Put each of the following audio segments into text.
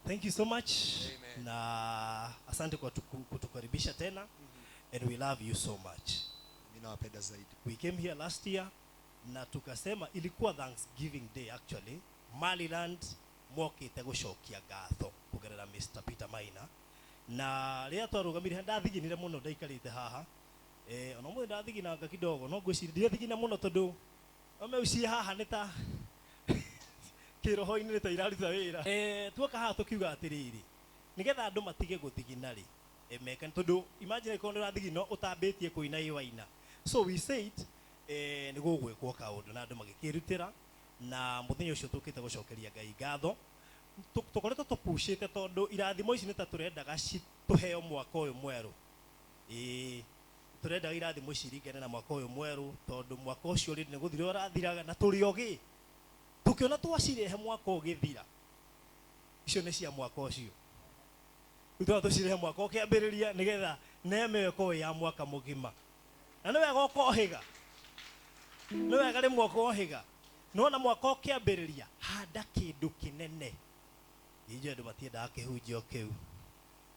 Thank you so much. Amen. Na asante kwa kutukaribisha tena. And we love you so much. Mimi nawapenda zaidi. We came here last year na tukasema ilikuwa Thanksgiving Day actually. Maryland mokite gucokia ngatho kugerera Mr. Peter Maina. Na rĩrĩa twarũgamire ndathiginire mũno ndaikarĩte haha. Ona ũmũthĩ ndathiginanga kidogo no ngwĩciria ndiathigina mũno tondũ ome ucie haha nĩ ta kĩroho-inĩ nĩ ta iraruta wĩra. Tuoka haha tũkiuga atĩrĩrĩ, nĩgetha andũ matige gũthigina rĩ, meka tondũ imagine korwo nĩ ũrathigina ũtambĩtie kũina ĩ waina. So we said nĩ gũgwĩkwo kaũndũ na andũ magĩkĩrutĩra na mũthenya ũcio tũkĩte gũcokeria Ngai ngatho. Tũkoretwo tũpucĩte tondũ irathimo ici nĩ ta tũrendaga citũheo mwaka ũyũ mwerũ. Ĩĩ, tũrendaga irathimo ici iringane na mwaka ũyũ mwerũ tondũ mwaka ũcio rĩrĩ nĩ gũthira ũrathiraga na tũrĩ ogĩ. Tũkĩona twacirehe mwaka ũgĩthira, icio nĩ cia mwaka ũcio. Rĩu twona tũcirehe mwaka ũkĩambĩrĩria nĩgetha neema ĩyo ĩkorwo ĩ ya mwaka mũgima. Na nĩ wega ũkohĩga. Nĩ wega rĩmwe ũkohĩga. Nĩwona mwaka ũkĩambĩrĩria, handa kĩndũ kĩnene. Injuĩ andũ matiendaga kĩhunjio kĩu.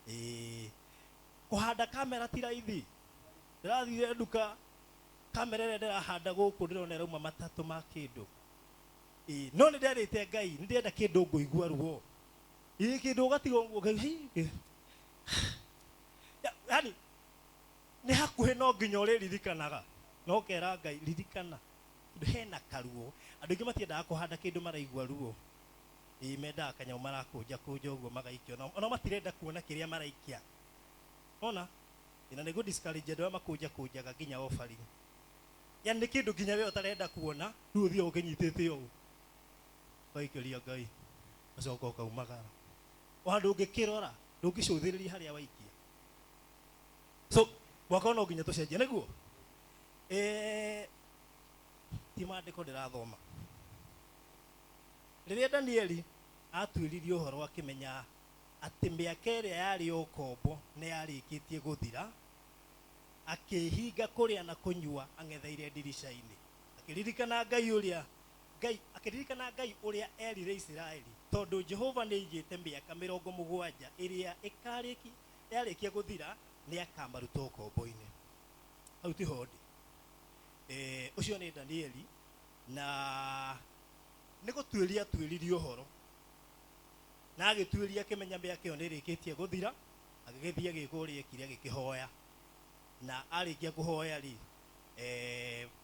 Ĩĩ, kũhanda kamera ti raithi. Ndĩrathire nduka, kamera ĩrĩa ndĩrahanda gũkũ ndĩrona ĩrauma matatũ ma kĩndũ. Ĩĩ, no nĩ nderĩte Ngai, nĩ ndĩrenda kĩndũ ngũigua ruo. Ĩĩ, kĩndũ ũgatigwo ũguo, hei, yaani nĩ hakuhĩ no nginya ũrĩririkanaga. No ũkera Ngai, ririkana. Tondũ hena karuo. Andũ aingĩ matiendaga kũhanda kĩndũ maraigua ruo. Ĩĩ, mendaga kanyamũ marakũnja kũnja ũguo magaikia. Ona matirenda kuona kĩrĩa maraikia. Ona? Na nĩguo discourage andũ arĩa makũnja kũnjaga nginya offering. Yaani nĩ kĩndũ nginya we ũtarenda kuona, rĩu ũthiaga ũkĩnyitĩte ũũ. Ũgaikĩria Ngai. Ũgacoka ũkaumagara. Ona ndũngĩkĩrora, ndũngĩcũthĩrĩria harĩa waikia. So, mwaka ũyũ no nginya tũcenjie, nĩguo? Ti maandĩko ndĩrathoma. Rĩrĩa Danieli atuĩririe ũhoro akĩmenya atĩ mĩaka ĩrĩa yarĩ ya ũkombo nĩ yarĩkĩtie gũthira, akĩhinga kũrĩa na kũnyua ang'etheire ndirica-inĩ. Akĩririkana Ngai ũrĩa Ngai, akĩririkana Ngai ũrĩa erire Isiraeli, tondũ Jehova nĩ aigĩte mĩaka 70 ĩrĩa ĩkarĩki yarĩkia gũthira nĩ akamaruta ũkombo-inĩ. Hau tiho ndĩ. Ũcio nĩ Danieli na nĩ gũtuĩria atuĩririe ũhoro. Na agĩtuĩria akĩmenya mĩaka ĩyo nĩ ĩrĩkĩtie gũthira, agĩgĩthiĩ agĩka ũrĩa ekire agĩkĩhoya. Na arĩkia kũhoya rĩ,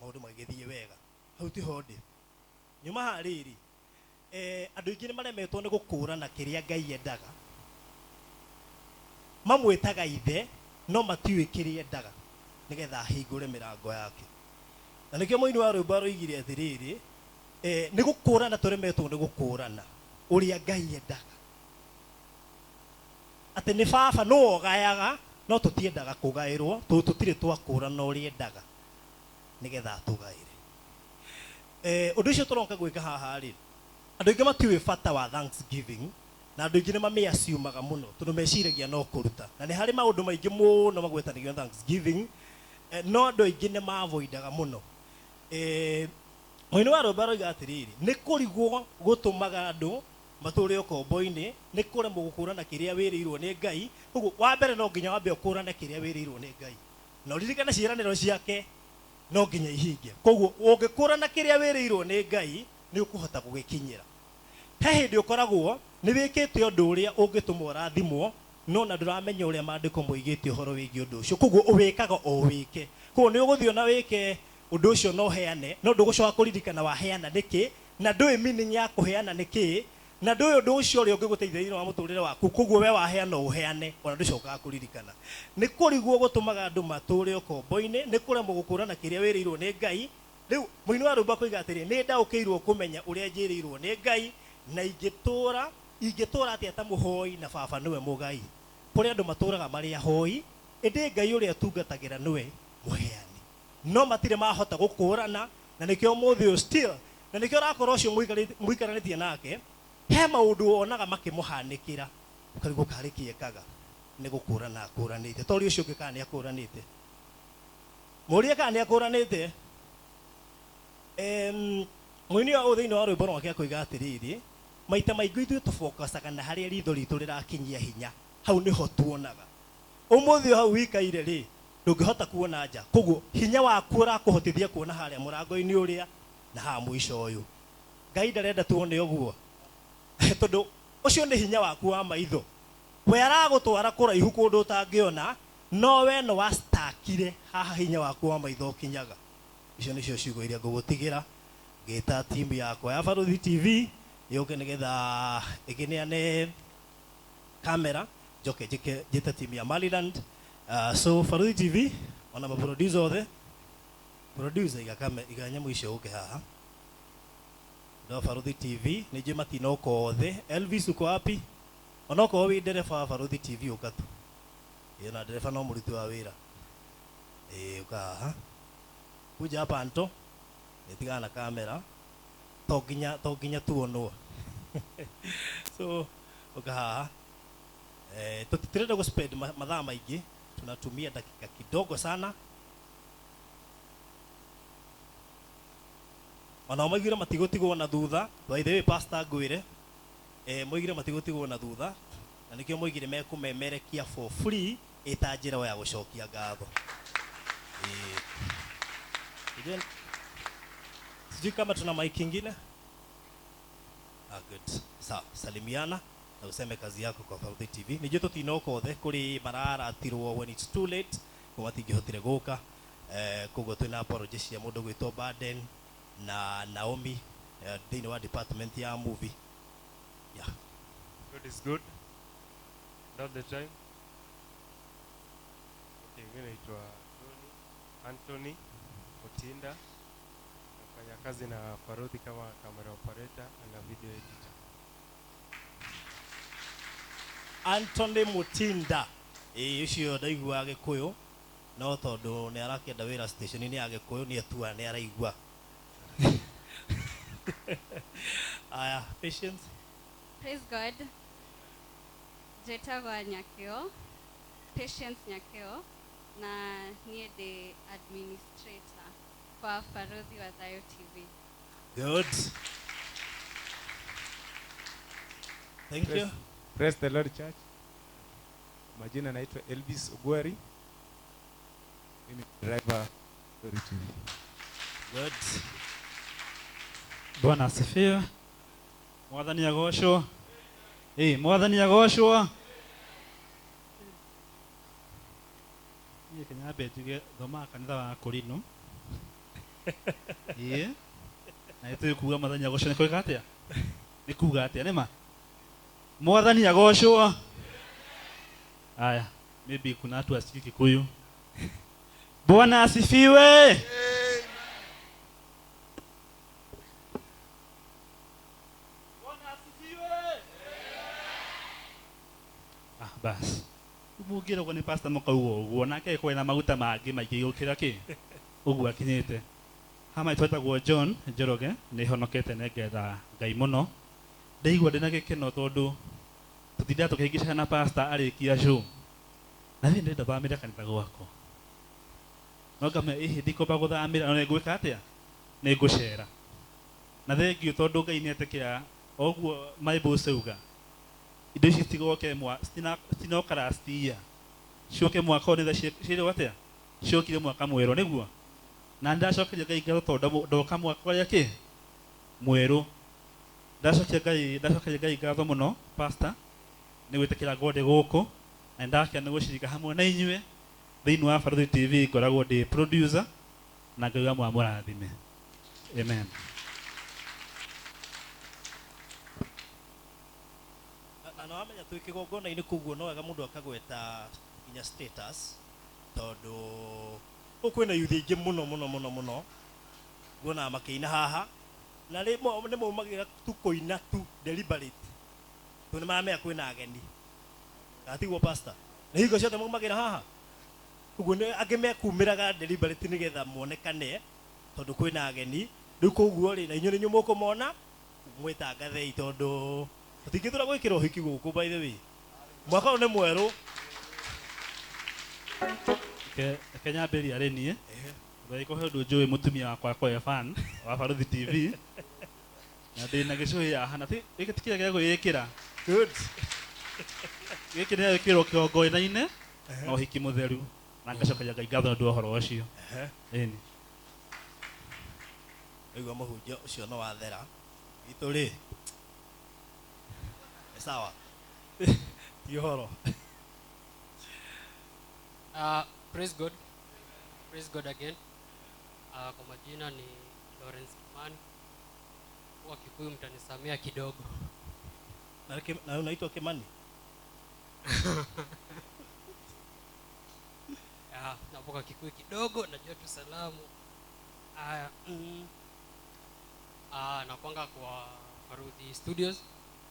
maũndũ magĩgĩthiĩ wega. Hau tiho ndĩ. Nyuma haha rĩrĩ, andũ aingĩ nĩ maremetwo nĩ gũkũrana kĩrĩa Ngai endaga. Mamwĩtaga ithe, no matiũĩ kĩrĩa endaga nĩgetha ahingũre mĩrango yake. Na nĩkĩo mũini wa rwĩmbo aroigire atĩrĩrĩ, nĩ gũkũrana tũremetwo nĩ gũkũrana ũrĩa Ngai endaga. Atĩ nĩ baba nĩwe ũgayaga, no tũtiendaga kũgaĩrwo, tondũ tũtirĩ twakũrana ũrĩa endaga nĩgetha atũgaĩre. Ũndũ ũcio tũroka gwĩka haha rĩ, andũ aingĩ matiũĩ bata wa Thanksgiving, na andũ aingĩ nĩ mamĩaciumaga mũno tondũ meciragia no kũruta. Na nĩ harĩ maũndũ maingĩ mũno magwetanagio na Thanksgiving, no andũ aingĩ nĩ maavoidaga mũno. Mũini wa rwĩmbo aroiga atĩrĩrĩ, nĩ kũrigwo gũtũmaga andũ matũre ũkombo-inĩ, nĩ kũremwo gũkũrana kĩrĩa wĩrĩirwo nĩ Ngai. Koguo wa mbere no nginya wambe ũkũrane kĩrĩa wĩrĩirwo nĩ Ngai. Na ũririkane ciĩranĩro ciake no nginya ihinge. Koguo ũngĩkũrana kĩrĩa wĩrĩirwo nĩ Ngai, nĩ ũkũhota gũgĩkinyĩra. He hĩndĩ ũkoragwo nĩ wĩkĩte ũndũ ũrĩa ũngĩtũma ũrathimwo, no na ndũramenya ũrĩa maandĩko moigĩte ũhoro wĩgiĩ ũndũ ũcio. Koguo ũwĩkaga o wĩke. Koguo nĩ ũgũthiĩ ona wĩke ũndũ ũcio na ũheane, no ndũgũcoka kũririkana waheana nĩkĩ, na ndũĩ meaning ya kũheana nĩkĩ, na ndũĩ ũndũ ũcio ũrĩa ũngĩgũteithia thĩinĩ wa mũtũrĩre waku. Koguo we waheana ũheane, ona ndũcokaga kũririkana. Nĩ kũrigwo gũtũmaga andũ matũre ũkombo-inĩ, nĩ kũremwo gũkũrana kĩrĩa wĩrĩirwo nĩ Ngai. Rĩu mũini wa rwĩmbo akoiga atĩrĩ, nĩ ndaũkĩirwo kũmenya ũrĩa njĩrĩirwo nĩ Ngai, na ingĩtũra, ingĩtũra atĩa ta mũhoi na baba nĩwe mũgai. Kũrĩ andũ matũraga marĩ ahoi, ĩndĩ Ngai ũrĩa tungatagĩra nĩwe mũheani. No matirĩ mahota gũkũrana, na nĩkĩo ũmũthĩ ũyũ still, na nĩkĩo ũrakora ũcio mũikaranĩtie nake, he maũndũ wonaga makĩmũhanĩkĩra, ũkarigwo karĩ kĩ ekaga, nĩ gũkũrana akũranĩte. Toria ũcio ũngĩ kana nĩ akũranĩte. Mũrie kana nĩ akũranĩte. Mũini ũyũ thĩinĩ wa rwĩmbo rwake akoiga atĩrĩrĩ, Maita maingĩ ithuĩ tũbokacaga na harĩa ritho ritũ rĩrakinyia hinya, hau nĩho tuonaga. Ũmũthĩ hau wikaire rĩ, ndũngĩhota kuona nja. Koguo hinya waku ũrakũhotithia kuona harĩa mũrango-inĩ ũrĩa na haha mũico ũyũ. Ngai ndarenda tuone ũguo, tondũ ũcio nĩ hinya waku wa maitho. We aragũtwara kũraihu kũndũ ũtangĩona, no we no wastakire haha hinya waku wa maitho ũkinyaga. Icio nĩcio ciugo iria ngũgũtigĩra ngĩta timu yakwa ya Barũthi TV yũke nĩgetha ĩkĩneane kamera, njoke njĩke njĩte timu ya Maryland. So Barũthi TV ona maproducer othe, producer iga kame iga nyamũ icio ũke haha. No Barũthi TV nĩ njũĩ matinoka othe. Elvis uko wapi? Onokorwo wĩ ndereba wa Barũthi TV ũka tu. Ĩĩ na ndereba no mũruti wa wĩra. Ĩĩ ũka haha. Kuja hapa Anto. Tigana na kamera. To nginya tuonwo. So ũka haha. Tũtirenda gũ spend mathaa maingĩ, tunatumia dakika kidogo sana. Onao maiguire matigũtigwo na thutha. By the way, pastor ngwĩre, moigire matigũtigwo na thutha, na nĩkĩo moigire mekũmemerekia for free ĩta njĩra ya gũcokia ngatho. Sijui kama tuna mic ingine. Ah, good. Sawa, salimiana na useme kazi yako kwa Barũthi TV. Ningĩ tũtinoka othe, kũrĩ mararatirwo when it's too late, koguo matingĩhotire gũka. Koguo twĩna apology cia mũndũ gwĩtwo Baden na Naomi, thĩinĩ wa department ya movie. Yeah. God is good. And all the time. Okay, mimi naitwa Tony Anthony Mutinda. Nafanya kazi na Barũthi kama camera operator and a video editor. Anthony Mutinda. Ĩĩ ũcio ndaiguaga Gĩkũyũ, no tondũ nĩ arakĩenda wĩra station-inĩ ya Gĩkũyũ nĩ atua nĩ araigua. Aya, Patience. Praise God. Njĩtagwo Nyakĩo, Patience Nyakĩo, na niĩ ndĩ administrator kwa Barũthi wa Thayo TV. Good. Thank you. Praise the Lord, Church. Majina naitwa Elvis Ogwari. Mimi ni driver Story TV. Good. Bwana asifiwe. Mwathani agocwo. Ĩ, Mwathani agocwo. Niĩ kĩnyambe njuge thomaga kanitha wa Kũrinũ. Ĩ, na nĩ kuga Mwathani agocwo nĩ kwĩka atĩa? Nĩ kuga atĩa nĩ ma? Mwathani agocwo. Aya, maybe kuna watu wasikii Kikuyu. Bwana asifiwe. Bwana asifiwe. Ah, bas. Mungĩragwo nĩ pastor mũkauga ũguo nake kwĩna maguta mangĩ maingĩ gũkĩra kĩ ũguo akinyĩte. Hama twetagwo John Njoroge, nĩ honokete na ngetha Ngai mũno. Ndaigua ndĩna gĩkeno tondũ tũtindaga tũkĩhĩngĩcana na pastor arĩkia show. Na niĩ ndĩrenda thamĩre kanitha gwakwa. No ngamenya ĩhĩ ndikwamba gũthamĩra no nĩngwĩka atĩa? Nĩngũcera. Na thengiũ tondũ Ngai nĩetĩkĩra oguo Bible ciauga indo ici citigoke citinoka last year, ciũke mwaka ũyũ nĩgetha ciĩrwo atĩa, ciokire mwaka mwerũ nĩguo. Na nĩndacokeria Ngai ngatho tondũ ndoka mwaka ũrĩa kĩ mwerũ. Ndacokeria Ngai ngatho mũno, pastor, nĩ gwĩtĩkĩra ngorwo ndĩ gũkũ na nĩndakena nĩ gũcirika hamwe na inyuĩ thĩinĩ wa Barũthi TV. Ngoragwo ndĩ producer na Ngai wa mũrathime. Amen. Na nĩ wamenya twĩ kĩgongona-inĩ, koguo no wega mũndũ akagweta nginya status, tondũ gũkũ kwĩna yuthi aingĩ mũno mũno mũno mũno nguonaga makĩina haha na nĩ maumagĩra tu kũina tu deliberate tondũ nĩ maramenya kwĩna ageni. Gatiguo pastor, nĩ hingo ciothe maumagĩra haha ũguo nĩ angĩ mekumĩraga deliberate nĩgetha monekane tondũ kwĩna ageni. Rĩu koguo rĩ, na inyuĩ nĩ inyuĩ mũkũmona mwĩtangathei tondũ tũtingĩthura gwĩkĩra ũhiki gũkũ. By the way, mwaka ũyũ nĩ mwerũ. Reke nyambĩrĩrie arĩ niĩ ndagĩka he ũndũ njũĩ mũtumia wakwa akorwo e fan wa Barũthi TV. Na ndĩna gĩcũhĩ haha na gĩkĩ ti kĩrĩa gĩa gwĩĩkĩra. Good. Gĩkĩ nĩ gĩkĩrwo kĩgongona-inĩ na ũhiki mũtheru na ngacokeria Ngai ngatho nĩ ũndũ wa ũhoro ũcio. Ĩni. Aigua mũhunjia ũcio no wathera. Itũ rĩ. Nĩ sawa. Ti ũhoro. Praise God. Praise God again. Kwa majina ni Lawrence Kimani. Kwa Kikuyu mtanisamea kidogo. Na unaitwa Kimani? Napoka Kikuyu kidogo, najua tu salamu. Nakwanga kwa Farodhi Studios,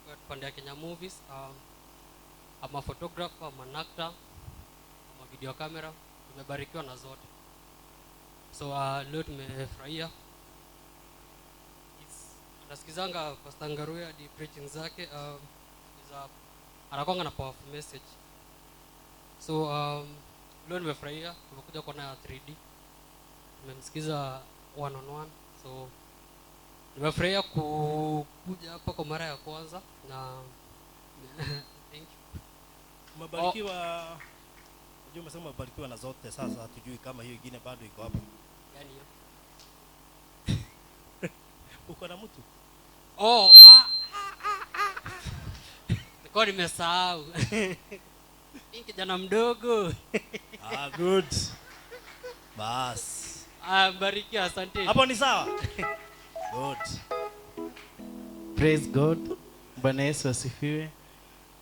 kwa pande ya Kenya Movies. I'm a photographer, I'm an actor, I'm a video camera. Tumebarikiwa na zote. So leo tumefurahia. Nasikizanga Pastor Ngaruya di preaching zake, anakuanga na powerful message. So leo nimefurahia, tumekuja kuona 3D. Tumemsikiza one on one. So nimefurahia kuja hapa kwa mara ya kwanza na thank you. Umebarikiwa. Unajua umesema umebarikiwa na zote, sasa hatujui kama hiyo ingine bado iko hapo. Yaani hiyo. Uko na mtu? Oh, Nilikuwa nimesahau. Mimi kijana mdogo. Good. Bas. Bariki, asante. Hapo ni sawa? Good. Praise God. Bwana Yesu asifiwe.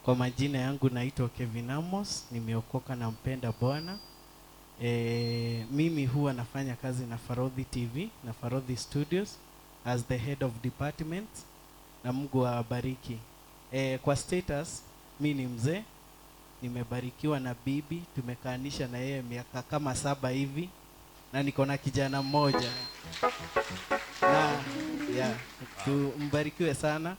Kwa majina yangu naitwa Kevin Amos, nimeokoka na mpenda Bwana. Mimi huwa nafanya kazi na Farodhi TV na Farodhi Studios as the head of department, na Mungu awabariki. Kwa status, mi ni mzee, nimebarikiwa na bibi, tumekaanisha na yeye miaka kama 7 hivi, na niko na kijana mmoja. Na tumbarikiwe sana.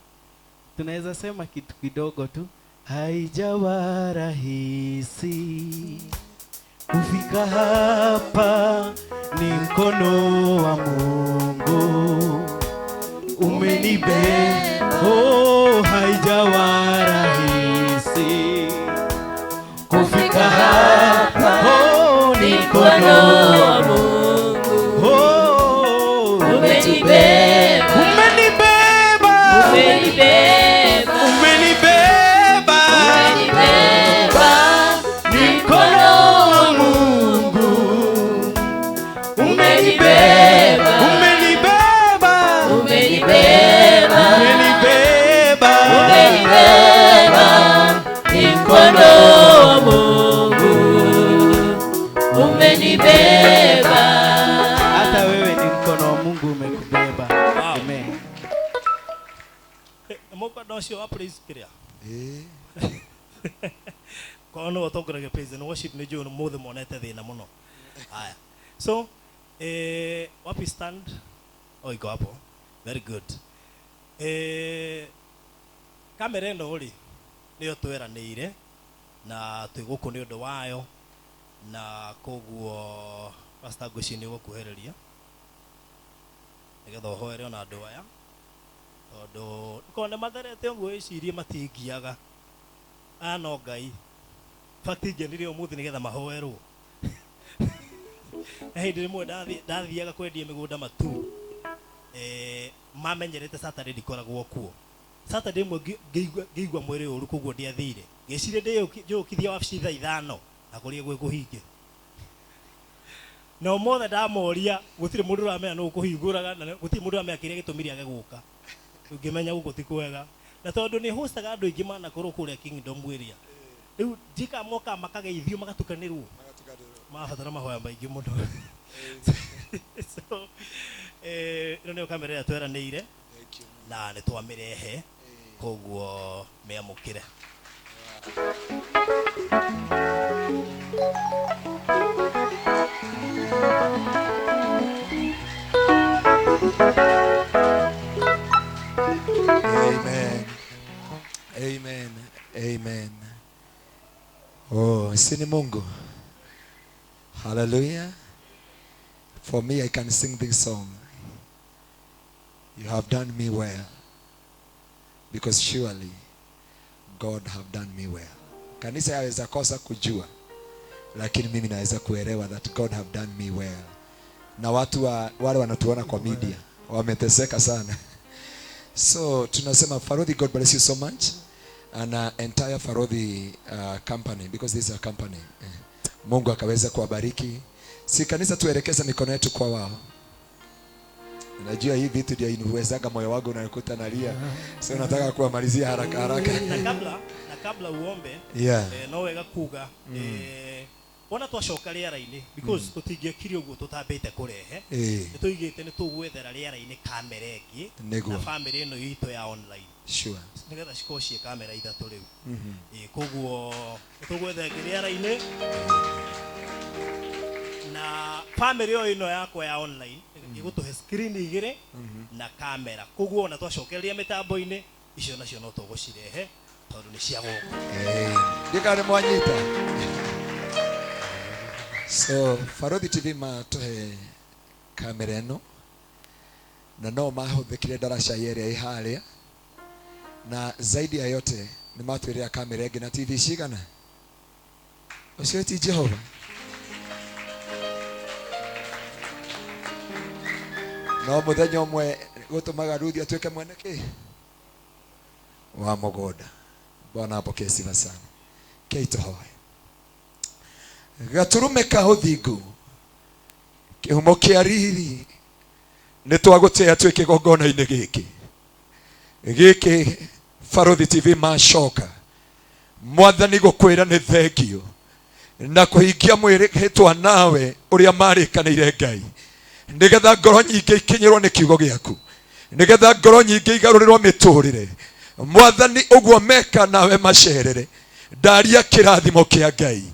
Tunaweza sema kitu kidogo tu. Haijawa rahisi kufika hapa, ni mkono wa Mungu umenibeba. Oh, haijawa rahisi kufika hapa, oh, ni mkono wa Mungu, oh, umenibeba, umenibeba, umenibeba, umenibeba, umenibeba, ni mkono wa Mungu umenibeba, umenibeba, umenibeba, umenibeba, umenibeba, ni mkono wa Mungu umenibeba. Hata wewe ni mkono wa Mungu umekubeba. Amen. Mungu adocio wa praise kiria. Kwa no otongoragia praise and worship ni njũĩ mũthĩ monete thĩna mũno. Haya. So, wapi stand? Oh, iko hapo. Very good. Kamera ĩno rĩ nĩyo tweranĩire na twĩ gũkũ nĩ ũndũ wayo, na koguo Pastor ngwĩciria nĩ ũgũkuhĩrĩria nĩgetha ũhoere ona andũ aya, tondũ korwo nĩ matherete ũguo wĩcirie matingiaga. Aya no Ngai. Fact ngenire ũmũthĩ nĩgetha mahoerwo. Na hĩndĩ ĩmwe ndathiaga kwendia mĩgũnda matu, mamenyerete Saturday ndikoragwo kuo. Saturday ĩmwe ngĩigua mwĩrĩ ũru, koguo ndiathire. Ngĩciria ndĩyũkithia wabici thaa 5 na kũrĩa gwĩ kũhinge. Na ũmothe ndamoria gũtirĩ mũndũ ũramenya nũ ũkũhingũraga, na gũtirĩ mũndũ ũramenya kĩrĩa gĩtũmire age gũka. Ũngĩmenya gũkũ ti kwega. Na tondũ nĩ hostaga andũ aingĩ manakorwo kũrĩa Kingdom area. Rĩu njika moka makageithio magatukanĩrwo. Mabatara mahoya maingĩ mũno. So, ĩno nĩyo kamera ĩrĩa tweranĩire na nĩ twamĩrehe, koguo mĩamũkĩre. Amen. Amen. Amen. Oh, si ni Mungu. Hallelujah. For me, I can sing this song. You have done me well. Because surely God have done me well. Kanisa yaweza kosa kujua, lakini mimi naweza kuelewa that God have done me well. Na watu wale wanatuona kwa media wameteseka sana. So tunasema Farodhi, God bless you so much, and entire Farodhi company, because this is a company. Mungu akaweza kuwabariki. Si kanisa tuelekeze mikono yetu kwa wao. Unajua hii vitu ndio iniwezaga moyo wangu unakuta nalia. So nataka kuwamalizia haraka haraka. Na kabla uombe, no wega kuga, wona twacoka rĩera-inĩ, because tũtingĩekire ũguo tũtambĩte kũrehe. Nĩ tũigĩte nĩ tũgwethera rĩera-inĩ kamera ĩngĩ na family ĩno itũ ya online. Nĩgetha cikorwo ciĩ kamera ithatũ rĩu. Koguo nĩ tũgwetha ĩngĩ rĩera-inĩ. Na family ĩyo ĩno yakwa ya online ĩgũtũhe screen igĩrĩ na kamera. Koguo ona twacokereria mĩtambo-inĩ icio nacio no tũgũcirehe tondũ nĩ cia gũkũ. Ndikane mwanyita. So Farodhi TV matũhe kamera ĩno na no mahũthĩkire ndaraca ĩrĩa ĩ harĩa, na zaidi ya yote nĩ matwĩrĩra kamera ĩngĩ na TV cigana. Ũcio ti Jehova. No mũthenya ũmwe gũtũmaga Ruthi atuĩke mwene kĩ wa mũgũnda. Bwana apokee sifa sana. Kei tũhoe. Gaturume ka ũthingu, kĩhumo kĩa riri, nĩ twagũtĩa twĩ kĩgongona-inĩ gĩkĩ. Gĩkĩ Farodhi TV macoka. Mwathani gũkwĩra nĩ thengio na kũhingia mwĩhĩtwa nawe ũrĩa marĩkanĩire Ngai, nĩgetha ngoro nyingĩ ikinyĩrwo nĩ kiugo gĩaku, nĩgetha ngoro nyingĩ igarũrĩrwo mĩtũrĩre. Mwathani ũguo meka nawe macerere. Ndaria kĩrathimo kĩa Ngai,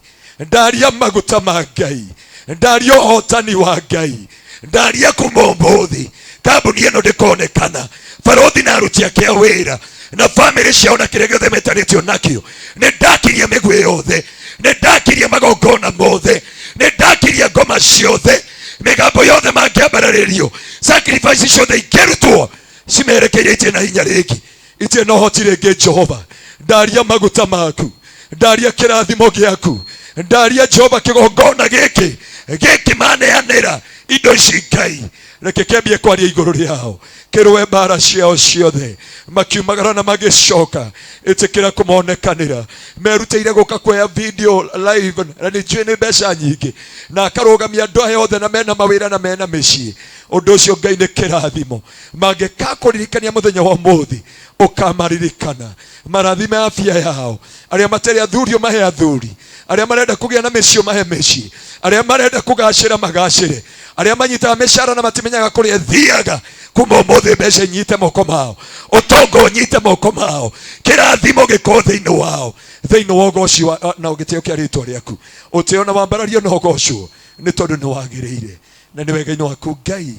ndaria maguta ma Ngai, ndaria ũhotani wa Ngai, ndaria kuma ũmũthĩ kambuni ĩno ndĩkonekana. Farodhi na aruti ake a wĩra na famĩlĩ ciao na kĩrĩa gĩothe metanĩtio nakĩo, nĩ ndakirie mĩguĩ yothe, nĩ ndakirie magongona mothe, nĩ ndakirie ngoma ciothe, mĩgambo yothe mangĩambararĩrio, sacrifice ciothe ingĩrutwo cimerekeire itirĩ na hinya rĩngĩ, itirĩ na ũhoti rĩngĩ. Jehova, ndaria maguta maku, ndaria kĩrathimo gĩaku, ndaria Jehova kĩgongona gĩkĩ gĩkĩ maneanĩra indo ici Ngai, reke kĩambie kwaria igũrũ rĩao, kĩrũe mbara ciao ciothe, makiumagara na magĩcoka, ĩtĩkĩra kũmonekanĩra. Merutĩire gũka kuoya video live na nĩ njũĩ nĩ mbeca nyingĩ, na akarũgamia andũ aya othe na mena mawĩra na mena mĩciĩ. Ũndũ ũcio Ngai nĩ kĩrathimo. Mangĩkakũririkania mũthenya wa ũmũthĩ, ũkamaririkana. Marathime afya yao. Arĩa matarĩ athuri ũmahe athuri, arĩa marenda kũgĩa na mĩciĩ ũmahe mĩciĩ, arĩa marenda kũgacĩra magacĩre, arĩa manyitaga mĩcara na matimenyaga kũrĩa ĩthiaga, kuma ũmũthĩ mbeca inyite moko mao, ũtonga ũnyite moko mao, kĩrathimo gĩkorwo thĩinĩ wao, thĩinĩ wa ũgoci na gĩtĩo kĩa rĩtwa rĩaku. Ũtĩo na wambarario na ũgocwo nĩ tondũ nĩ wagĩrĩire, na nĩ wega-inĩ waku Ngai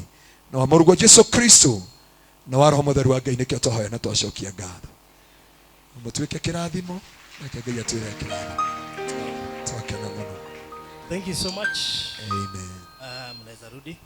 na wa mũrũguo Jesu Kristo na wa Roho Mũtheru wa Ngai, nĩkĩo twahoya na twacokia ngatho. Mũtuĩke kĩrathimo, reke Ngai atwĩre kĩrathimo. Twakena mũno. Thank you so much. Amen. Mnaweza rudi.